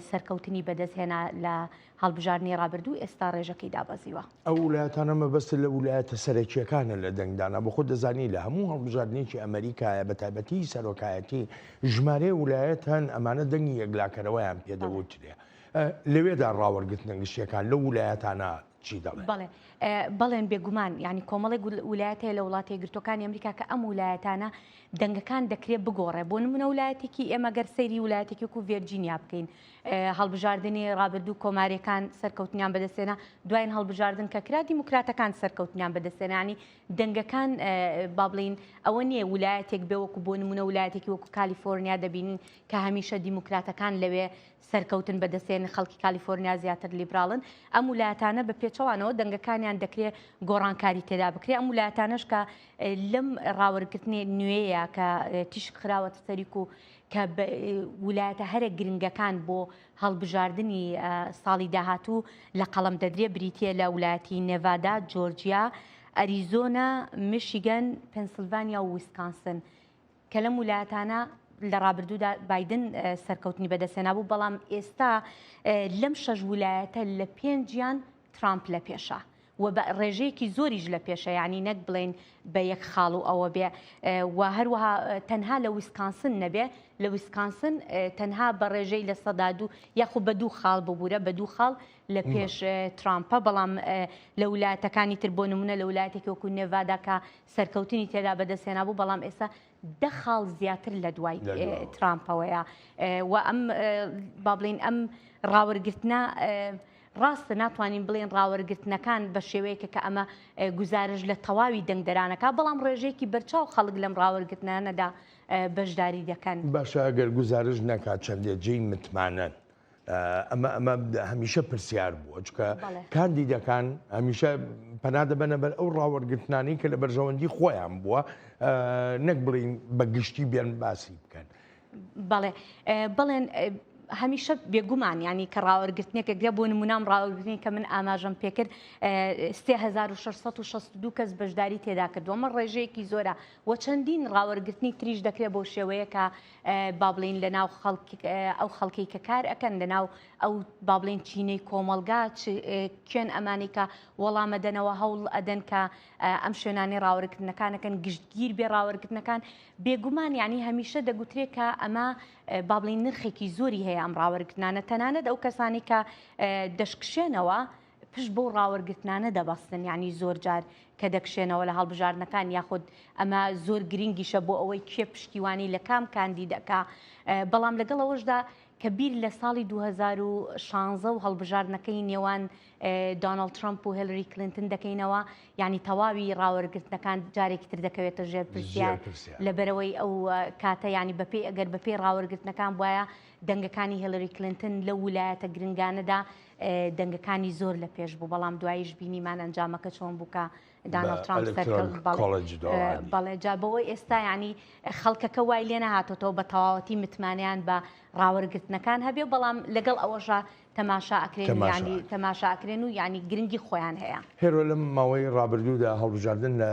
سەرکەوتنی بەدەستهێنا لە هەڵبژاردنی ڕابردوو ئێستا ڕێژەکەی دابەزیوە. ئەو ولایەتانە مەبەستت لە ولایەتە سەرەکییەکانە لە دەنگدانە، بۆ خۆت دەزانی لە هەموو هەڵبژاردنێکی ئەمەریکایە بە تایبەتی سەرۆکایەتی ژمارەیە ولایەت هەن ئەمانە دەنگی یەکلاکەرەوەیان پێ دەوترێ لەوێدا ڕاوەرگرتنە گشتییەکان لەو ولایەتانە چی دەڵێن؟ بەڵێ بەڵێن بێگومان یانی کۆمەڵێک ولایەت هەیە لە وڵاتە یەکگرتووەکانی ئەمریکا کە ئەم ولایەتانە دەنگەکان دەکرێت بگۆڕێ بۆ نمونە ولایەتێکی ئێمە گەر سەیری ولایەتێکی وەکو ڤێرجینیا بکەین هەڵبژاردنی ڕابردوو کۆماریەکان سەرکەوتنیان بەدەستێنا دوایین هەڵبژاردن کە کرا دیموکراتەکان سەرکەوتنیان بەدەستێنانی دەنگەکان با بڵین ئەوە نییە ولایەتێک بێ وەکو بۆ نمونە ولایەتێکی وەکو کالیفۆرنیا دەبینین کە هەمیشە دیموکراتەکان لەوێ سەرکەوتن بەدەستێن خەڵکی کالیفۆرنیا زیاتر لیبراڵن ئەم ولایەتانە بە پێچەوانەوە دەنگەکانیان دەکرێ گۆڕانکاری تێدا بکرێ ئەم ولایەتانەش کە لەم ڕاوەرگرتنی نوێیە کە تیشک خراوەتە سەریک و کە ولایەتە هەرە گرنگەکان بۆ هەڵبژاردنی ساڵی داهاتوو لە قەڵەم دەدرێ بریتە لە ولایەتی نێڤادا، جۆرجیا، ئەریزۆنا، میشیگەن، پێنسلڤانیا و ویسکانسن کە لەم ولایەتانە لە ڕابردوودا بایدن سەرکەوتنی بەدەستهێنابوو، بەڵام ئێستا لەم شەش ولایەتە لە پێنجیان ترامپ لە پێشە و بە ڕێژەیەکی زۆریش لە پێشە یعنی نەک بڵێن بە یەک خاڵ و ئەوە بێ و هەروەها تەنها لە ویسکانسن نەبێ لە ویسکانسن تەنها بە ڕێژەی 2% یاخود بە دوو خاڵ ببوورە بە دوو خاڵ لە پێش ترامپە بەڵام لە ولایەتەکانی تر بۆ نمونە لە ولایەتێکی وەکو نێڤادا کە سەرکەوتنی تێدا بەدەستهێنابوو بەڵام ئێستا دە خاڵ زیاتر لە دوای ترامپەوەیە و ئەم با بڵین ئەم ڕاوەرگرتنە ڕاستە ناتوانین بڵێن ڕاوەرگرتنەکان بە شێوەیەکە کە ئەمە گوزارش لە تەواوی دەنگدەرانەکە بەڵام ڕێژەیەکی بەرچاو خەڵک لەم ڕاوەرگرتنانەدا بەشداری دەکەن. باشە ئەگەر گوزارش نەکات چەندێ جێی متمانەن؟ ئەمە ئەمە هەمیشە پرسیار بووە چکە کاندیدەکان هەمیشە پەنا دەبەنە بەر ئەو ڕاوەرگرتنانەی کە لە بەرژەوەندی خۆیان بووە نەک بڵین بە گشتی بێن باسی بکەن. بەڵێ بەڵێن هەمیشە بێگومان ینی کە ڕاوەرگرتنێکە گرە بۆ نمونام ڕاوەرگرتنی کە من ئاماژەم پێکرد 3662 کەس بەشداری تێدا کردووە ئەمە ڕێژەیەکی زۆرە و چەندین ڕاوەرگرتنی تریش دەکرێت بۆ شێوەیە کە با بڵێین لە ناو خەڵک ئەو خەڵکەی کە کار ئەکەن لە ناو ئەو با بڵێین چینەی کۆمەڵگا کێن ئەمانەی کە وەڵامەدەنەوە هەوڵ ئەدەن کە ئەم شوێنانی ڕاوەرگرتنەکانەکەن گشتگیر بێ ڕاوەرگرتنەکان بێگومان یعنی هەمیشە دەگوترێت کە ئەمە با بڵێین نرخێکی زۆری هەیە ئەم ڕاوەرگرتنانە تەنانەت ئەو کەسانی کە دەشکشێنەوە پشت بەو ڕاوەرگرتنانە دەبەستن یانی زۆر جار کە دەکشێنەوە لە هەڵبژاردنەکان یاخود ئەمە زۆر گرنگیشە بۆ ئەوەی کێ پشتیوانی لە کام کاندید ئەکا بەڵام لەگەڵ ئەوەشدا کە بیر لە ساڵی 2016 و هەڵبژاردنەکەی نێوان دۆناڵد ترەمپ و هێلری کلینتن دەکەینەوە یعنی تەواوی ڕاوەرگرتنەکان جارێکی تر دەکەوێتە ژێر پرسیار لەبەرەوەی ئەو کاتە ینی بەپێی ئەگەر بەپێی ڕاوەرگرتنەکان بواە دەنگەکانی هێلری کلینتن لەو ولایەتە گرنگانەدا دەنگەکانی زۆر لە پێش بوو بەڵام دواییش بینیمان ئەنجامەکە چۆن بوو کە داناڵد ترامپ سەرکەوت بەڵێ جا بەوەی ئێستا ینی خەڵکەکە وای لێ نەهاتۆتەوە بە تەواوەتی متمانەیان بە ڕاوەرگرتنەکان هەبێ بەڵام لەگەڵ ئەوەشا تەماشا ئەکرێن ینی تەماشا ئەکرێن و ینی گرنگی خۆیان هەیە. هێرۆ لەم ماوەی ڕابردوودا هەڵبژاردن لە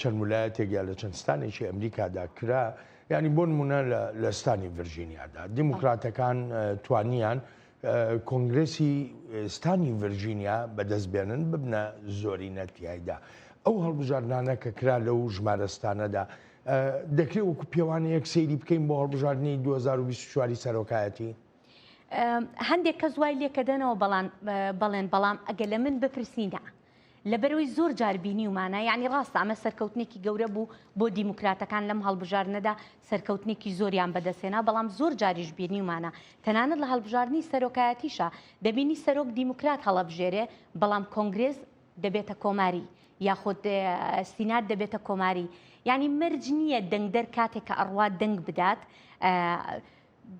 چەند ولایەتێک یا لە چەند ستانێکی ئەمریکادا کرا یانی بۆ نمونە لە ستانی ڤرژینیادا دیموکراتەکان توانیان کۆنگرێسی ستانی ڤرژینیا بەدەست بێنن ببنە زۆرینە تیایدا. ئەو هەڵبژاردنانە کە کرا لەو ژمارە ستانەدا دەکرێت وەکو پێوانەیەک سەیری بکەین بۆ هەڵبژاردنی 2024 سەرۆکایەتی؟ هەندێک کەس وای لێکەدەنەوە بەڵام بەڵێن بەڵام ئەگە لە من بپرسی نا. لەبەرئەوەی زۆر جار بینیومانە، یانی ڕاستە ئەمە سەرکەوتنێکی گەورە بوو بۆ دیموکراتەکان لەم هەڵبژاردنەدا سەرکەوتنێکی زۆریان بەدەستهێنا، بەڵام زۆر جاریش بینیومانە تەنانەت لە هەڵبژاردنی سەرۆکایەتیشا دەبینی سەرۆک دیموکرات هەڵەبژێرێ بەڵام کۆنگرێس دەبێتە کۆماری یاخود سینات دەبێتە کۆماری یانی مەرج نییە دەنگدەر کاتێک کە ئەڕوا دەنگ بدات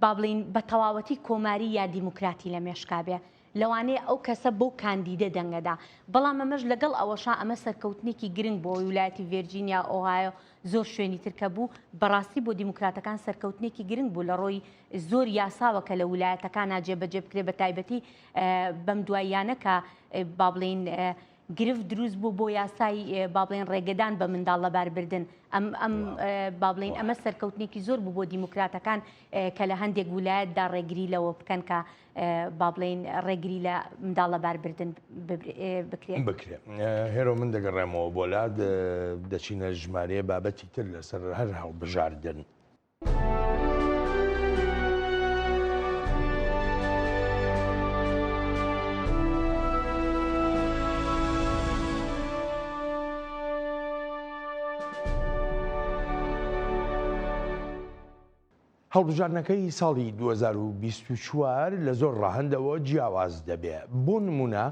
با بڵێین بە تەواوەتی کۆماری یا دیموکراتی لە مێشکا بێ. لەوانەیە ئەو کەسە بەو کاندیدە دەنگەدا بەڵام ئەمەش لەگەڵ ئەوەشا ئەمە سەرکەوتنێکی گرنگ بۆ ویلایەتی ڤێرجینیا ئۆهایۆ زۆر شوێنی تر کە بوو بەڕاستی بۆ دیموکراتەکان سەرکەوتنێکی گرنگ بوو لە ڕۆی زۆر یاساوە کە لە ویلایەتەکانا جێبەجێ بکرێ بە تایبەتی بەم دواییانە کە با بڵێین گرفت دروست بوو بۆ یاسای با بڵێن ڕێگەدان بە منداڵ لەباربردن ئەم ئەم با بڵێین ئەمە سەرکەوتنێکی زۆر بوو بۆ دیموکراتەکان کە لە هەندێک ولایەتدا ڕێگری لەوە بکەن کە با بڵێین ڕێگری لە منداڵ لەباربردن بکرێت. بکرێت. هێرۆ من دەگەڕێمەوە بۆ لات دەچینە ژمارەیە بابەتی تر لەسەر هەر هەڵبژاردن. هەڵبژاردنەکەی ساڵی 2024 لە زۆر ڕەهەندەوە جیاواز دەبێ. بۆ نموونە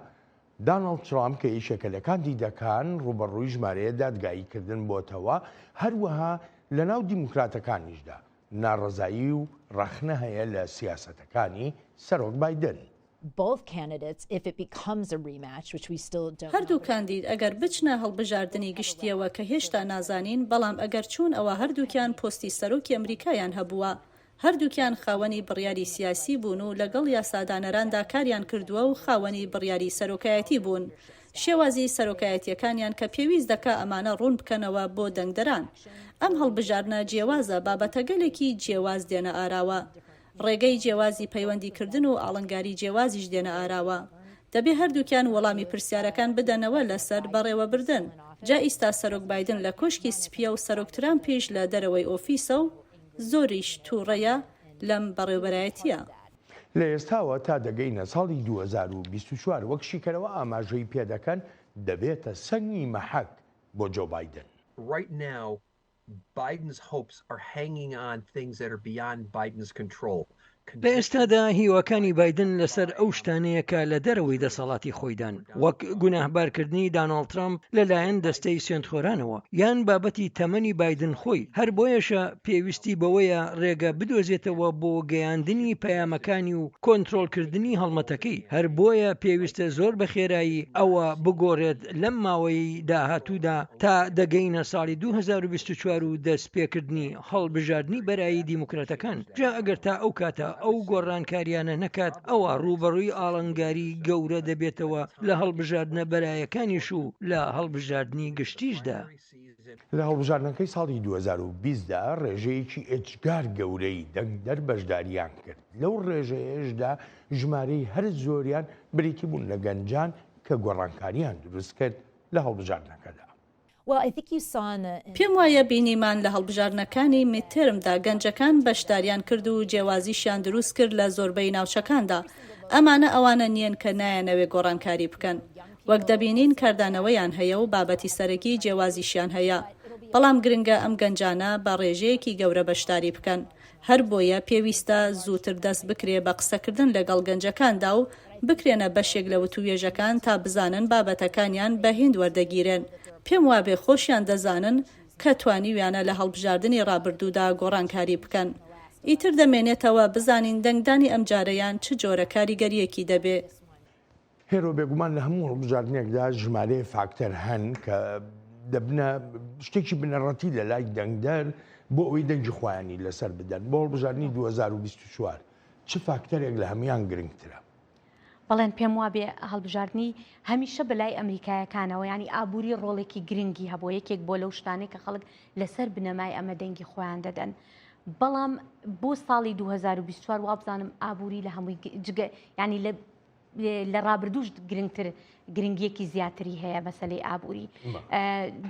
داناڵد ترامپ کە یەکێکە لە کاندیدەکان ڕووبەڕووی ژمارەیە دادگاییکردن بۆتەوە، هەروەها لەناو دیموکراتەکانیشدا ناڕەزایی و ڕەخنە هەیە لە سیاسەتەکانی سەرۆک بایدن. هەردوو کاندید ئەگەر بچنە هەڵبژاردنی گشتییەوە کە هێشتا نازانین، بەڵام ئەگەر چوون ئەوا هەردووکیان پۆستی سەرۆکی ئەمریکایان هەبووە، هەردووکیان خاوەنی بڕیاری سیاسی بوون و لەگەڵ یاسادانەراندا کاریان کردووە و خاوەنی بڕیاری سەرۆکایەتی بوون. شێوازی سەرۆکایەتییەکانیان کە پێویست دەکا ئەمانە ڕوون بکەنەوە بۆ دەنگدەران. ئەم هەڵبژاردنە جیوازە، بابەتەگەلێکی جیواز دێنە ئاراوە. ڕێگەی جیوازی پەیوەندی کردن و ئاڵنگاری جیوازیش دێنە ئاراوە. دەبێ هەردووکیان وەڵامی پرسیارەکان بدەنەوە لەسەر بەڕێوەبردن. جا ئیستا سەرۆک بایدن لە کۆشکی سپییە و سەرۆک ترامپیش لە دەرەوەی ئۆفیسە و زۆریش توڕەیە لەم بەڕێوبەرایەتیە. لە ئێستاوە تا دەگەینە ساڵی 2024 وەک شیکەرەوە ئاماژەی پێدەکەن دەبێتە سەنگی مەحەک بۆ جۆ بایدن. Right now Biden's hopes are hanging on things that are beyond Biden's control. لە ئێستادا هیواکانی بایدن لەسەر ئەو شتانەیە کە لە دەرەوەی دەسەڵاتی خۆیدان، وەک گوناهبارکردنی داناڵد ترامپ لەلایەن دەستەی سوێندخۆرانەوە، یان بابەتی تەمەنی بایدن خۆی، هەر بۆیەشە پێویستی بەوەیە ڕێگە بدۆزێتەوە بۆ گەیاندنی پەیامەکانی و کۆنترۆڵکردنی هەڵمەتەکەی، هەر بۆیە پێویستە زۆر بە خێرایی ئەوە بگۆڕێت لەم ماوەیەی داهاتوودا تا دەگەینە ساڵی 2024 و دەستپێکردنی هەڵبژاردنی بەرایی دیموکراتەکان، جا ئەگەر تا ئەو کاتە ئەو گۆڕانکاریانە نەکات ئەوا ڕووبەڕووی ئاڵنگاری گەورە دەبێتەوە لە هەڵبژاردنە بەرایەکانیش و لە هەڵبژاردنی گشتیشدا. لە هەڵبژاردنەکەی ساڵی 2020 دا ڕێژەیەکی ئێجگار گەورەی دەنگدەر بەشداریان کرد، لەو ڕێژەیەشدا ژمارەی هەرە زۆریان بریتی بوون لە گەنجان کە گۆڕانکاریان دروست کرد لە هەڵبژاردنەکەدا. پێم وایە بینیمان لە هەڵبژاردنەکانی میدتێرمدا گەنجەکان بەشداریان کرد و جیاوازیشیان دروست کرد لە زۆربەی ناوچەکاندا. ئەمانە ئەوانە نییەن کە نایانەوێ گۆڕانکاری بکەن. وەک دەبینین کاردانەوەیان هەیە و بابەتی سەرەکی جیاوازیشیان هەیە. بەڵام گرنگە ئەم گەنجانە بە ڕێژەیەکی گەورە بەشداری بکەن. هەربۆیە پێویستە زووتر دەست بکرێ بە قسەکردن لەگەڵ گەنجەکاندا و بکرێنە بەشێک لە وتووێژەکان تا بزانن بابەتەکانیان بە هیند وەردەگیرێن. پێم وابێ خۆشیان دەزانن کە توانیویانە لە هەڵبژاردنی ڕابردوودا گۆڕانکاری بکەن. ئیتر دەمێنێتەوە بزانین دەنگدانی ئەمجارەیان چ جۆرە کاریگەرییەکی دەبێ. هێرۆ بێگومان لە هەموو هەڵبژاردنێکدا ژمارەیە فاکتەر هەن کە دەبنە شتێکی بنەڕەتی لە لای دەنگدەر بۆ ئەوەی دەنگی خۆیانی لەسەر بدەن بۆ هەڵبژاردنی 2024 چ فاکتەرێک لە هەموان گرنگترە؟ بەڵێن پێم وابێ هەڵبژاردنی هەمیشە بەلای ئەمریکایەکانەوە ینی ئابووری ڕۆڵێکی گرنگی هەبوو یەکێک بۆ لەو شتانەی کە خەڵک لەسەر بنەمای ئەمە دەنگی خۆیان دەدەن بەڵام بۆ ساڵی 2024 وابزانم ئابووری لە هەمووی جگە ینی لە لە ڕابردووش گرنگتر گرنگیەکی زیاتری هەیە مەسلەی ئابووری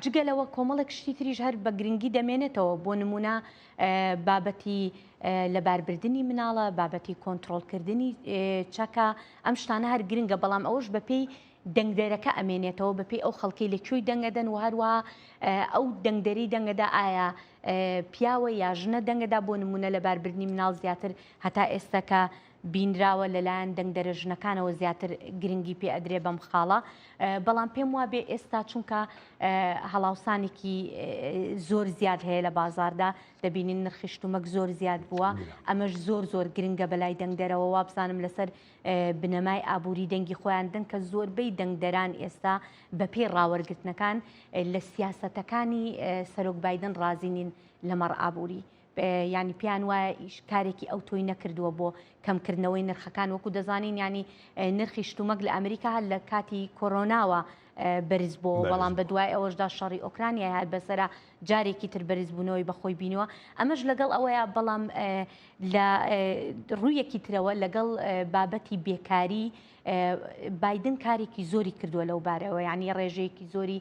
جگە لەوە کۆمەڵێک شتی تریش هەر بە گرنگی دەمێنێتەوە بۆ نمونە بابەتی لەباربردننی مناڵە بابەتی کۆنتترۆلکردنی چەکە ئەم شتانە هەر گرنگە بەڵام ئەوش بەپێی دەنگدەرەکە ئەمێنێتەوە بەپێی ئەو خەڵکی لە کوێی دەنگەدەن و هەروە ئەو دەنگدەری دەنگەدا ئایا پیاوە یا ژنە دەنگەدا بۆ نمونە لەباربردننی مناڵ زیاتر هەتا ئێستا کە. بینراوە لەلایەن دەنگدەرە ژنەکانەوە زیاتر گرنگی پێ ئەدرێ بەم خاڵە بەڵام پێم وابێ ئێستا چونکە هەڵاوسانێکی زۆر زیاد هەیە لە بازاردا دەبینین نرخی شتومەک زۆر زیاد بووە ئەمەش زۆر زۆر گرنگە بەلای دەنگدەرەوە وابزانم لەسەر بنەمای ئابووری دەنگی خۆیان دەن کە زۆربەی دەنگدەران ئێستا بەپێی ڕاوەرگرتنەکان لە سیاسەتەکانی سەرۆک بایدن ڕازی نین لەمەڕ ئابووری. یانی پێیان وایە ئیش کارێکی ئەوتۆی نەکردووە بۆ کەمکردنەوەی نرخەکان وەکو دەزانین ینی نرخی شتومەک لە ئەمریکا هەر لە کاتی کۆرۆناوە بەرز بۆ بەڵام بە دوای ئەوەشدا شەڕی ئۆکرانیا هەر بەسرە جارێکی تر بەرزبوونەوەی بەخۆی بینیوە ئەمەش لەگەڵ ئەوەیە بەڵام لە ڕوویەکی ترەوە لەگەڵ بابەتی بێکاری بایدن کارێکی زۆری کردووە لەو بارەوە یعنی ڕێژەیەکی زۆری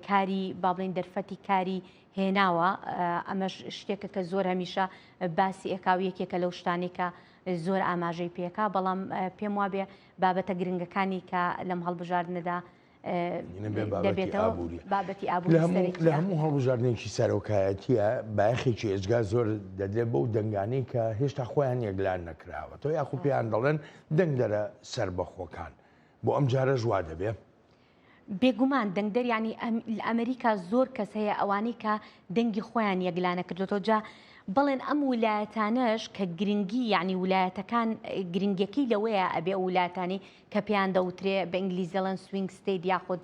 کاری با بڵین دەرفەتی کاری هێناوە ئەمەش شتێکە کە زۆر هەمیشە باسی ئەکا و یەکێکە لەو شتانەی کە زۆر ئاماژەی پێکا بەڵام پێم وابێ بابەتە گرنگەکانی کە لەم هەڵبژاردنەدا دەبێتەوە بابەتی ئابووری لە هەموو هەڵبژاردنێکی سەرۆکایەتیە بایەخێکی ئێجگار زۆر دەدرێت بەو دەنگانەی کە هێشتا خۆیان یەکلان نەکراوەتەوە یاخو پێیان دەڵێن دەنگدەرە سەربەخۆکان بۆ ئەم جارەش وا دەبێ؟ بێگومان دەنگدەر یانی لە ئەمریکا زۆر کەس هەیە ئەوانەی کە دەنگی خۆیان یەکلا نەکردوێتەوە جا بەڵێن ئەم ولایەتانەش کە گرنگی یعنی ولایەتەکان گرنگەکەی لەوەیە ئەبێ ئەو ولایەتانی کە پێیان دەوترێ بە ئینگلیزی دەڵێن swing state یاخود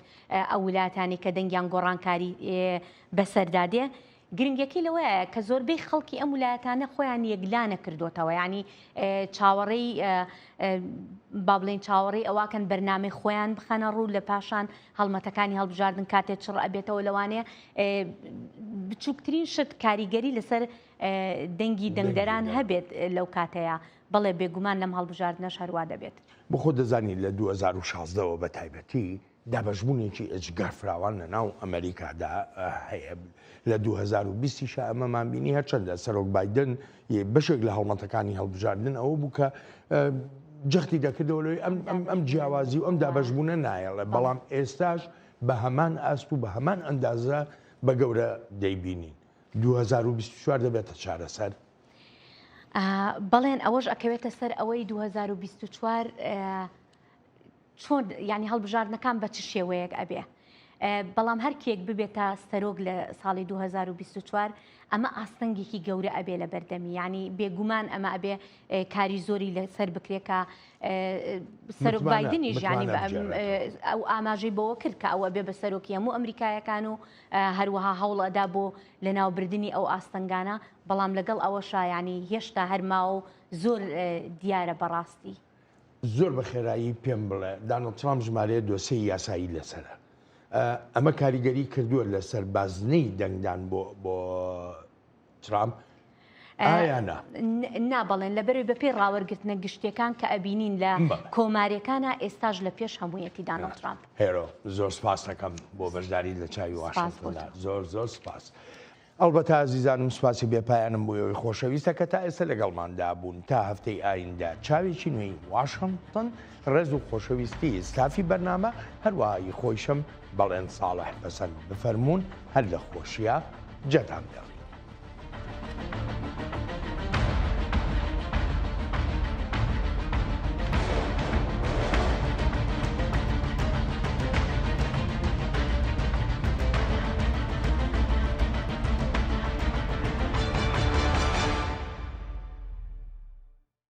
ئەو ولایەتانی کە دەنگیان گۆڕانکاری بەسەردا دێ گرنگیەکەی لەوەیە کە زۆربەی خەڵکی ئەم ولایەتانە خۆیان یەکلا نەکردۆتەوە یانی چاوەڕێی با بڵێین چاوەڕێی ئەوەکەن بەرنامەی خۆیان بخەنە ڕوو لە پاشان هەڵمەتەکانی هەڵبژاردن کاتێ چڕ ئەبێتەوە لەوانەیە بچووکترین شت کاریگەری لەسەر دەنگی دەنگدەران هەبێت لەو کاتەیە بەڵێ بێگومان لەم هەڵبژاردنەش هەروا دەبێت. بۆ خۆت دەزانی لە 2016ەوە بە تایبەتی دابەشبوونێکی ئێجگار فراوان لە ناو ئەمەریکادا هەیە، لە 2020 یشا ئەمەمان بینی، هەرچەندە سەرۆک بایدن بەشێک لە هەڵمەتەکانی هەڵبژاردن ئەوە بوو کە جەختی دەکردەوە لەوەی ئەم ئەم ئەم جیاوازی و ئەم دابەشبوونە نایەڵێ، بەڵام ئێستاش بە هەمان ئاست و بە هەمان ئەندازە بە گەورە دەیبینین. 2024 دەبێتە چارەسەر؟ بەڵێن ئەوەش ئەکەوێتە سەر ئەوەی 2024 چۆن یانی هەڵبژاردنەکان بە چ شێوەیەک ئەبێ؟ بەڵام هەر کێک ببێتە سەرۆک لە ساڵی 2024 ئەمە ئاستەنگێکی گەورە ئەبێ لە بەردەمی ینی بێگومان ئەمە ئەبێ کاری زۆری لەسەر بکرێکە سەرۆک بایدنیش ینی ئەو ئاماژەی بەوە کرد کە ئەوە بێ بە سەرۆکی هەموو ئەمریکایەکان و هەروەها هەوڵ ئەدا بۆ لەناوبردنی ئەو ئاستەنگانە بەڵام لەگەڵ ئەوەشا ینی هێشتا هەرماوە و زۆر دیارە بەڕاستی. زۆر بە خێرایی پێم بڵێ دانڵد ترامپ ژمارەیە دۆسێی یاسایی لەسەرە ئەمە کاریگەری کردووە لەسەر بازنەی دەنگدان بۆ بۆ ترامپ ئایا نا؟ نا بەڵێن لەبەرەوەی بەپێی ڕاوەرگرتنە گشتیەکان کە ئەبینین لە کۆماریەکانا ئێستاش لە پێش هەموویەتی دانڵد ترامپ. هێرۆ زۆر سپاس دەکەم بۆ بەشداریت لە چاوی واشنتۆندا زۆر زۆر سپاس. ئەڵبەتە ئازیزانم سوپاسی بێ پایانم بۆ ئێوەی خۆشەویستە کە تا ئێستا لەگەڵماندا بوون تا هەفتەی ئایندە چاوێکی نوێی واشنتن ڕێز و خۆشەویستی ستافی بەرنامە هەروەها ی خۆیشم بەڵێن ساڵح پەسەند بفەرموون هەر لە خۆشیا جێتان بێڵم.